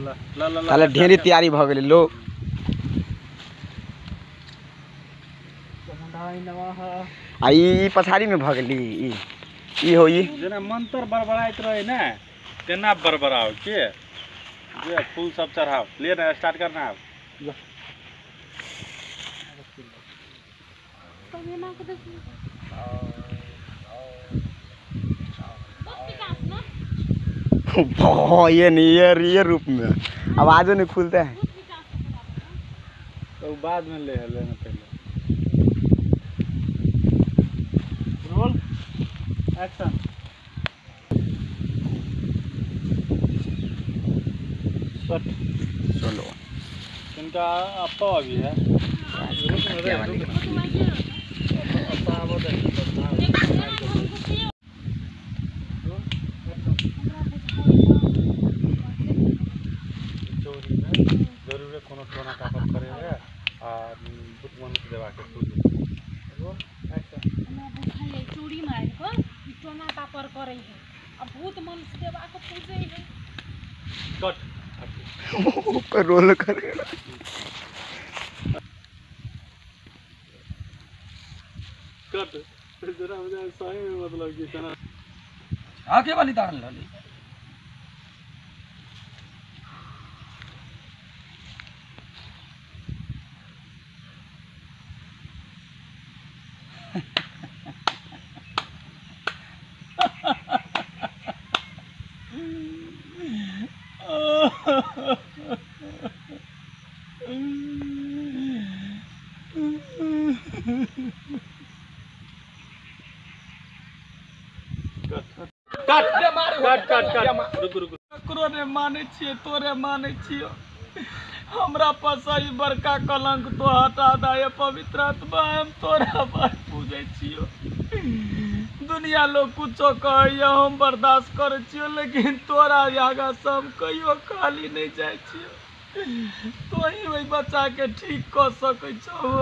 ताले ढेरी तैयारी भ गेलै लो। आ ई पछाड़ी में भ गेली ई ई हो ई जेना मंत्र बड़बड़ाइत रहे ने तेना बड़बड़ाओ के जे फूल सब चढ़ाओ। ले ना स्टार्ट करना अब। ये नहीं ये रूप में आवाज़ों नहीं खुलता है तो बाद में ले लेना पहले। Roll action. चलो इनका अप्पा अभी है। जरूर कोनो टोना टापर करे है आ भूत मनुष्य देवा के पूजे। हमरा बुझाइए चोरी मार के ई टोना टापर करे है आ भूत मनुष्य देवा के पूजे है। कट ऊपर रोल कर कट जरा हो जाए सही में मतलब कि तना आके वाली तारन लली। कट कट कट कट रुक रुक। ककरो ने मानै छियै तोरे मानै छियो। हमरा पास ई बड़का कलंक तो हटा दे पवित्र आत्मा, हम तोरा पर पूजै छियो। दुनिया लोग कुछो कहैया हम बर्दाश्त करै छियो, लेकिन तोरा आगा से हम कहियो खाली नहीं जाइ छियो। तोही ओहि बच्चा के ठीक कऽ सकै छहो।